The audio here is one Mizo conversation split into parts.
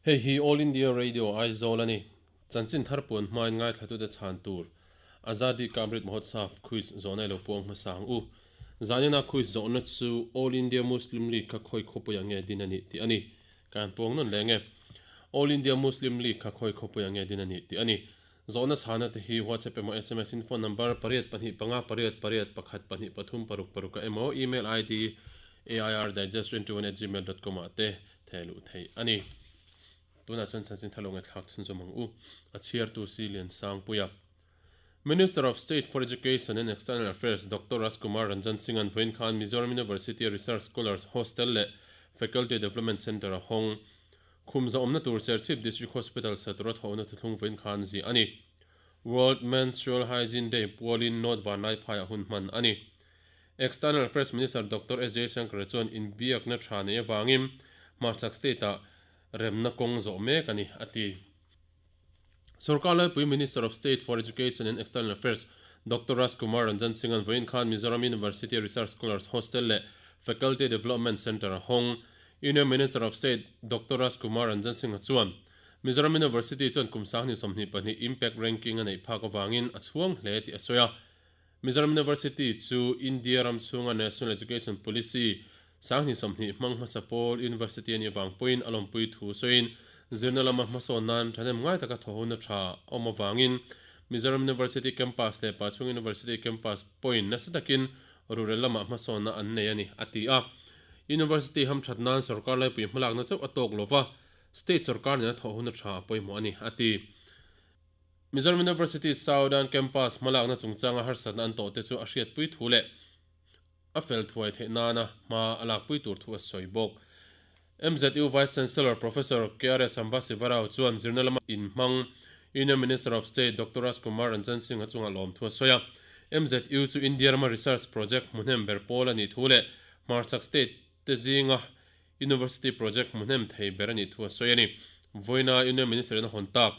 Hei hi All India Radio Aizawl a ni. Chanchin thar puan hmain ngaithlatute chhan tur Azadi Ka Amrit Mahotsav Quiz zawhna i lo puang hmasa ang u. Zanina quiz zawhna chu All India Muslim League kha khawi khawpuiah nge din a nih tih a ni. Ka han puang nawn leng e. All India Muslim League kha khawi khawpuiah nge din a nih tih a ni. Zawhna chhana te hi WhatsApp emaw sms in phone number pariat pahnih panga pariat pariat pakhat pahnih pathum paruk paruk ah emaw email id airdigest21@gmail dot com ah te theh luh theih a ni. Tunah chuan chanchin thar lo ngaihthlak chhunzawm ang u. A chhiartu si Liansangpuia. Minister of State for Education and External Affairs Doctor Rajkumar Ranjan Singh-a'n vawiin khan Mizoram University-a Research Scholars Hostel leh Faculty Development Centre a hawng. Khum zahawmna tur Serchhip District Hospital sa tura thawhna thuthlung vawiin khan ziah a ni. World Menstrual Hygiene Day pualin North Vanlaiphaiah hun hman a ni. External Affairs Minister Doctor S Jaishankar chuan inbiakna tha nei avangin hmarchhak state-ah remna kawng zawh mek a ni, a ti. Sorkar Laipui Minister of State for Education and External Affairs Doctor Raj Kumar Ranjan Singh-a'n vawiin khan Mizoram University Research Scholars Hostel leh Faculty Development Centre a hawng. Union Minister of State Doctor Raj Kumar Ranjan Singh-a chuan Mizoram University chuan kum sanghnih 22 Impact Ranking a neih phak avangin a chhuang hle tih a sawi a. Mizoram University chu India ram chhunga National Education Policy 2020 hmang hmasa pawl University a nih avang pawhin a lawmpui thu sawiin zirna lama hmasawn nan thahnem ngai taka thawhona tha a awm avangin Mizoram University Campus leh Pachhung University Campus pawhin nasa takin rurel lamah hmasawnna an nei a ni, a ti a. University hamthat nan sorkar laipui hmalakna chauh a tawk lova, state sorkar nena thawhona tha a pawimawh a ni, a ti. Mizoram University Southern Campus hmalakna chungchanga harsatna an tawhte chu a hriatpui thu leh a fel thuai theih nana hma a lakpui tur thu a sawi bawk. MZU Vice Chancellor Professor KRS Sambasivarao chuan zirna lama inhmang Union Minister of State Doctor Raj Kumar Ranjan Singh-a chungah lawmthu a sawi a. MZU chu India rama research project hmuhnem ber pawl a nih thu leh hmarchhak state te zinga University project hmuhnem thei ber a nih thu a sawi a ni. Vawiina Union Minister in a hawn tak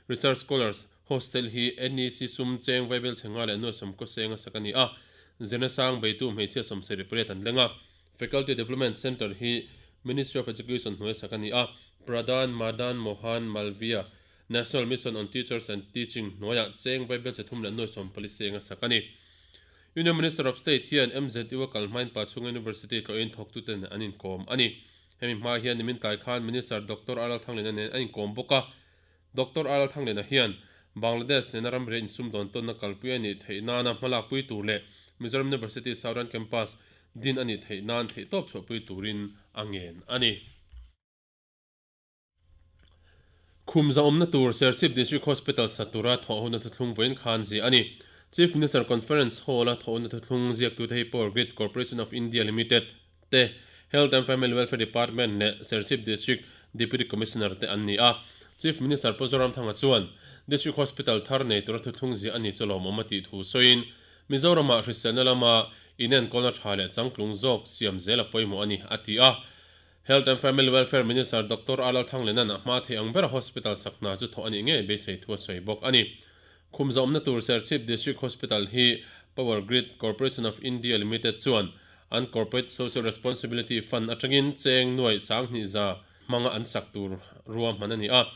Research Scholars Hostel hi NEC sum cheng vaibel chhe nga leh nuai sawmkaw seng a sak a ni a, zirna sang beitu hmeichhia sawmsarih pariat an leng a. Faculty Development Centre hi Ministry of Education hnuai sak a ni a, Pradhan Madan Mohan Malviya National Mission on Teachers and Teaching hnuaiah cheng vaibel chhe thum leh nuai sawmpali seng a sak a ni. Union Minister of State hian MZU a kal hmain Pachhunga University tlawhin thawktuten an inkawm a ni. Hemi hma hian nimin tlai khan Minister Doctor R Lalthanglena nen an inkawm bawk a. Doctor R Lalthanglena hian Bangladesh nena ramriah insumdawn tawnna kalpui a nih theih nana hmalakpui tur leh Mizoram University Southern Campus din a nih theih nan theihtawp chhuahpui turin a ngen a ni. Khum zahawmna tur Serchhip District Hospital sa tura thawhhona thuthlung vawiin khan ziah a ni. Chief Minister Conference Hall-a thawhhona thuthlung ziaktute hi Power Grid Corporation of India Limited te, Health and Family Welfare Department leh Serchhip District Deputy Commissioner te an ni a. Chief Minister Pu Zoramthanga chuan District Hospital thar nei tura thuthlung ziah a ni chu lawmawm a tih thu sawiin, Mizoramah hriselna lama inenkawlna tha leh changtlung zawk siam zel a pawimawh a ni, a ti a. Health and Family Welfare Minister Doctor R Lalthanglena'n a hma thei ang bera hospital sak hna chu thawh a nih ngei beisei thu a sawi bawk a ni. Khum zawmna tur Serchhip District Hospital hi Power Grid Corporation of India Limited chuan an Corporate Social Responsibility Fund atangin cheng nuai sanghnih za hmanga an sak tur ruahman a ni a.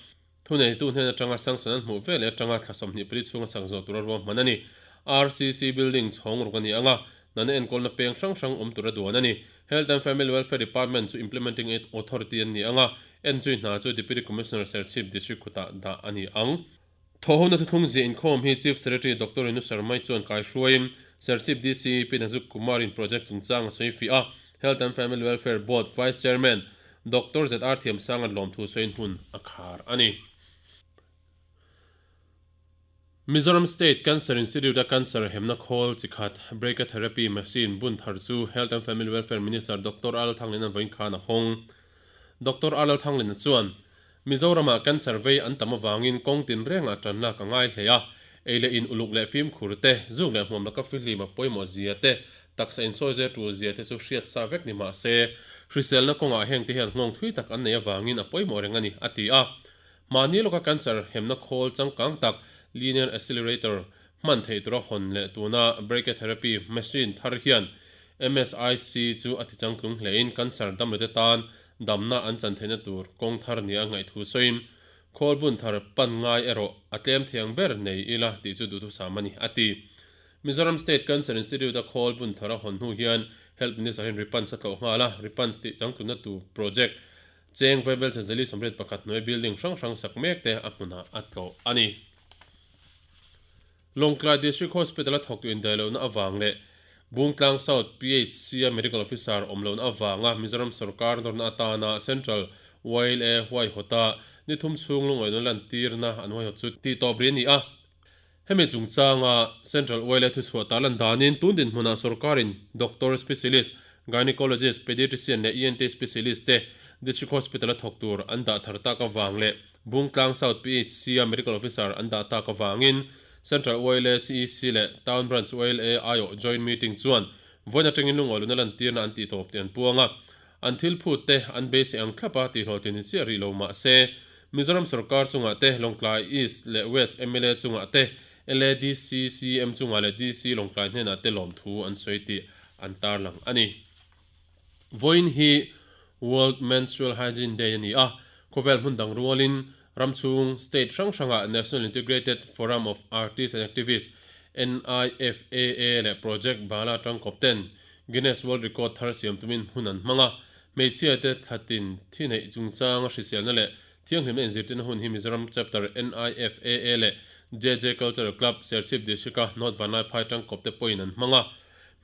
Thuneitu hnen atanga sanction an hmuh veleh atanga thla 24 chhunga sak zawh tura ruahman a ni. RCC building chhawng ruk a ni ang a, nana enkawlna peng hrang hrang awm tura duan a ni. Health and Family Welfare Department chu Implementing Authority an ni ang a, enzui hna chu Deputy Commissioner Serchhip District kutah dah a ni ang. Thawhhona thuthlung ziah inkhawm hi Chief Secretary Doctor Renu Sharma chuan kaihruaiin Serchhip DC Pi Nazuk Kumar-in project chungchang a sawi fiah a, Health and Family Welfare Board Vice Chairman Doctor ZR Thiamsanga'n lawmthu sawiin hun a khar a ni. Mizoram State Cancer Institute-a cancer hemna khawl chi khat Brachytherapy machine bun thar chu Health and Family Welfare Minister Doctor R Lalthanglina vawiin khan a hawng. Doctor R Lalthanglina chuan, Mizoramah cancer vei an tam avangin kawng tinrengah tan lak a ngai hle a, ei leh in uluk leh fimkhur te, zuk leh hmuam laka fihlim a pawimawh zia te, taksa insawi zir tul zia te chu hriat sa vek ni mah se, hriselna kawngah heng te hian nghawng thui tak an neih avangin a pawimawh reng a ni, a ti a. Mahni lawka cancer hemna khawl changkang tak linear accelerator hman theih tura hawn leh tuna brachytherapy machine thar hian MSIC chu a tichangtlung hlein cancer damlote tan. damna an chan theihna tur kawng thar nia ngaih thu sawiin, Khawl bun thar pan ngai erawh a tlem thiang ber nei ila tih chu duhthusam a ni, a ti. Mizoram State Cancer Institute-a khawl bun thar a hawn hnu hian Health Minister hian Ripans a tlawh nghal a, Ripans tih changtlunna tu project cheng Vaibel Chazeli 81 hnuai building hrang hrang sak mek te a hmunah a tlawh a ni. Lawngtlai District Hospital-a thawktu indaihlohna avang leh Bungtlang South PHC-a Medical Officer awm lohna avanga Mizoram sawrkar nawrna atana Central YLA huaihawta ni thum chhung lungaihna lantirna an huaihawt chu tihtawp rih a ni a. Hemi chungchanga Central YLA thuchhuah tarlan danin tun dinhmunah sawrkarin Doctor Specialist, Gynecologist, Pediatrician leh ENT Specialist te District Hospital-a thawk tur an dah thar tak avang leh Bungtlang South PHC-a Medical Officer an dah tak avangin Central YLA CEC leh Town Branch YLA aiawh Joint Meeting chuan vawiin atangin lungawi-luna lantirna an tih tawp tih an puang a. An thil phut te an beisei ang thlap a tihhlawhtlin ni chiah rih lo mah se Mizoram sorkar chungah te Lawngtlai East leh West mla chungah te LADC CM chungah leh DC Lawngtlai hnenah te lawmthu an sawi tih an tarlang a ni. Vawiin hi World Menstrual Hygiene Day a ni a, khawvel hmun dang rualin ram chhung state hrang hrangah National Integrated Forum of Artists and Activists, NIFAA, leh Project Bala tangkawp ten Guinness World Record thar siam tumin hmun an hmang a, hmeichhia te thlatin thi neih chungchanga hriselna leh thianghlimna inzirtirna hun hi Mizoram Chapter NIFAA leh JJ Cultural Club, Serchhip District-a North Vanlaiphai tangkawp te pawhin an hmang a.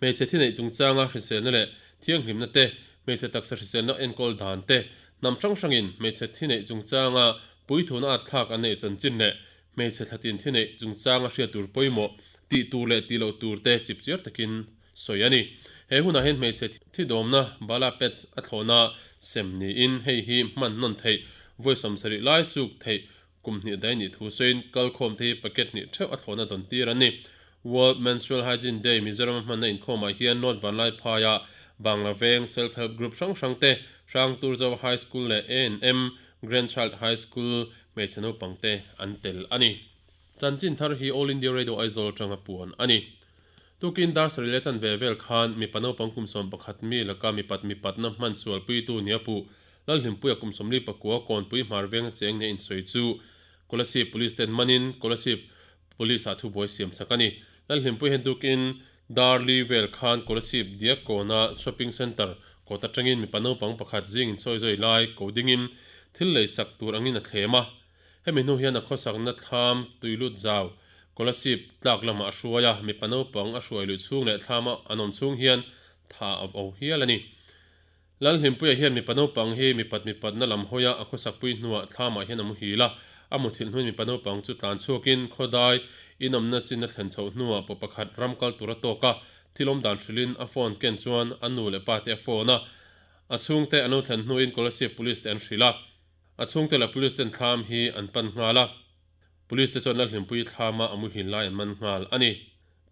Hmeichhe thi neih chungchanga hriselna leh thianghlimna te, hmeichhe taksa hriselna enkawl dan te, hnam hrang hrangin hmeichhe thi neih chungchanga puithuna at thlak an neih chanchin leh hmeichhe thlatin thi neih chungchanga hriat tur pawimawh tih tur leh tih loh tur te chipchiar takin sawi a ni. He hunah hian hmeichhe thi dawmna bala pads a thlawhna sem niin hei hi hman nawn theih, vawi 70 lai suk theih Kum hnih dai nih thu sawiin kalkhawm te hi packet hnih theuh a thlawhna dawn tir an ni. World Menstrual Hygiene Day Mizoram a hmanna inkhawmah hian North Vanlaiphaiah Bangla Veng Self Help Group hrang hrang te, Hrangturzo High School leh A and M Grand Child High School hmeichhe naupang te an tel a ni. Chanchin thar hi All India Radio Aizawl atanga puan a ni. Tukin dar sarih leh chanve vel khan mipa naupang kum 11 mi laka mipat mipatna hman sualpuitu nia puh Lalhlimpuia kum 44 Kawnpui hmar venga cheng nia insawi chu Kolasib Police ten manin Kolasib Police ah thubuai siam sak a ni. Lalhlimpui hian tukin dar li vel khan Kolasib Diakkawn-a Shopping Centre kawt atangin mipa naupang pakhat zing insawi zawi lai ko dingin thil lei sak tur angin a thlem a. Hemi hnu hian a khawsakna thlam tuilut zau Kolasib tlak lamah a hruai a, mipa naupang a hruai luih chhung leh thlama an awm chhung hian tha a vo hial a ni. Lalhlimpuia hian mipa naupang hi mipat mipatna lam hawia a khawsakpui hnuah thlamah hian a muhil a, a muthilh hnuin mipa naupang chu tlan chhuakin khawdai inawmna chin a thlen chhoh hnuah paw pakhat ram kal tur a tawk a, thil awm dan hrilhin a phone ken chuan a nu leh pa te a phone a, a chhungte an lo thlen hnuin Kolasib Police te an hrilh a, a chhungte leh Police ten thlam hi an pan nghal a. Police te chuan Lalhlimpuii thlama a muhil lai an man nghal a ni.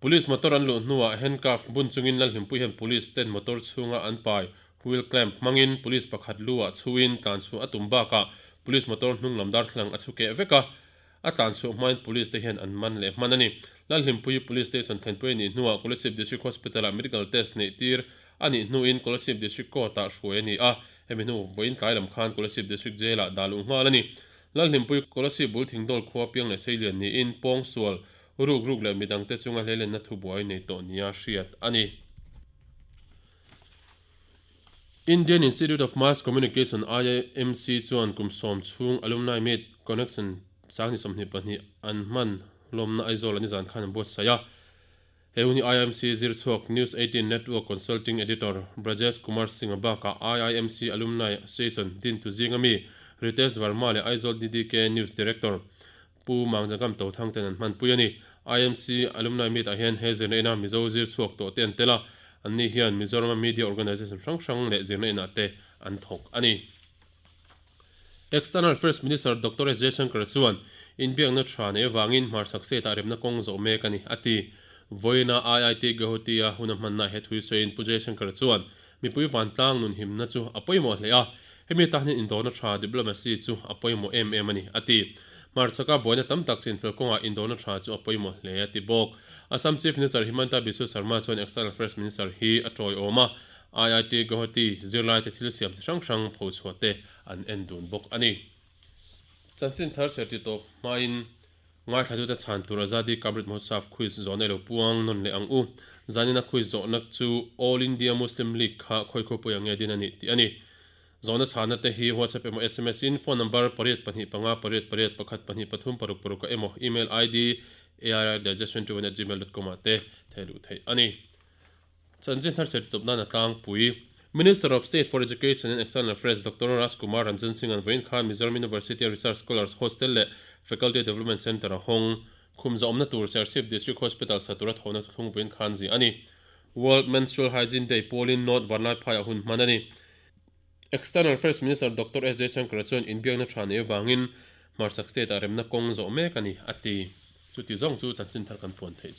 Police motor an luh hnuah handcuff bun chungin Lalhlimpuii hian police ten motor chhunga an pai wheel clamp hmangin police pakhat lu ah chhuin tlan chhuah a tum bakah police motor hnung lam darthlalang a chhu keh vek a, a tlan chhuah hmain police te hian an man leh hman a ni. Lalhlimpuii Police Station thlenpui a nih hnuah Kolasib District Hospital ah medical test neih tir a nih hnuin Kolasib District Court ah hruai a ni a, hemi hnu vawiin tlai lam khan Kolasib District Jail ah dah luh nghal a ni. Lalhlimpuii Kolasib bul Thingdawl khua piang leh Seilian niin Pawngsual Ruk ruk leh midangte chunga hleilenna thubuai nei tawh nia hriat a ni. Indian Institute of Mass Communication, IIMC, chuan kum sawm chhung Alumni Meet Connection 2022 an hman hlawmna Aizawl ah nizan khan an buatsaih a. He hun hi IIMC zir chhuak News 18 Network Consulting Editor Brajesh Kumar Singh-a bakah IIMC Alumni Association dintu zinga mi Ritesh Verma leh Aizawl DDK News Director Pu Mangjagam Tothang ten an hmanpui a ni. IMC Alumni Meet ah hian he zirna ina Mizo zir chhuak tawh te an tel a, anni hian Mizorama media organization hrang hrang leh zirna inah te an thawk a ni. External Affairs Minister Doctor S Jaishankar chuan inbiakna tha nei avangin hmarchhak state ah remna kawng zawh mek a ni, a ti. Vawiina IIT Guwahati-a hun a hmanna he thui sawiin Pu Jaishankar chuan mipui vantlang nun himna chu a pawimawh hle a, hemi tan hian indawrna tha diplomacy chu a pawimawh em em a ni, a ti. Hmarchhaka buaina tam tak chinfel kawngah indawrna tha chu a pawimawh hle, a ti bawk. Assam Chief Minister Himanta Biswa Sarma chuan External Affairs Minister hi a tawiawm a. IIT Guwahati zirlaite thil siam chi hrang hrang phochhuah te an en dun bawk a ni. Chanchin thar ser ti tawp hmain ngaithlatute chhan tur Azadi Ka Amrit Mahotsav quiz zawhna i lo puang nawn leh ang u. Zanina quiz zawhna chu All India Muslim League kha khawi khawpui ang nge din a nih tih a ni. Zawhna chhana te hi WhatsApp emaw sms in phone number pariat pahnih panga pariat pariat pakhat pahnih pathum paruk paruk ah emaw email id airdigest21@gmail.com ah te theh luh theih a ni. Chanchin thar chher tawp nan a tlangpui. Minister of State for Education and External Affairs Doctor Raj Kumar Ranjan Singh an vawiin khan Mizoram University a Research Scholars Hostel leh Faculty Development Centre a hawng. Khum zawmna tur Serchhip District Hospital sa tura thawhna thuthlung vawiin khan zia a ni. World Menstrual Hygiene Day pawlin North Vanlaiphaiah hun hman a ni. External Affairs Minister Doctor S Jaishankar chuan inbiakna tha nei avangin hmarchhak state-ah remna kawng zawh mek a ni, a ti. Chuti zawng chu chanchin thar kan puan theih chu.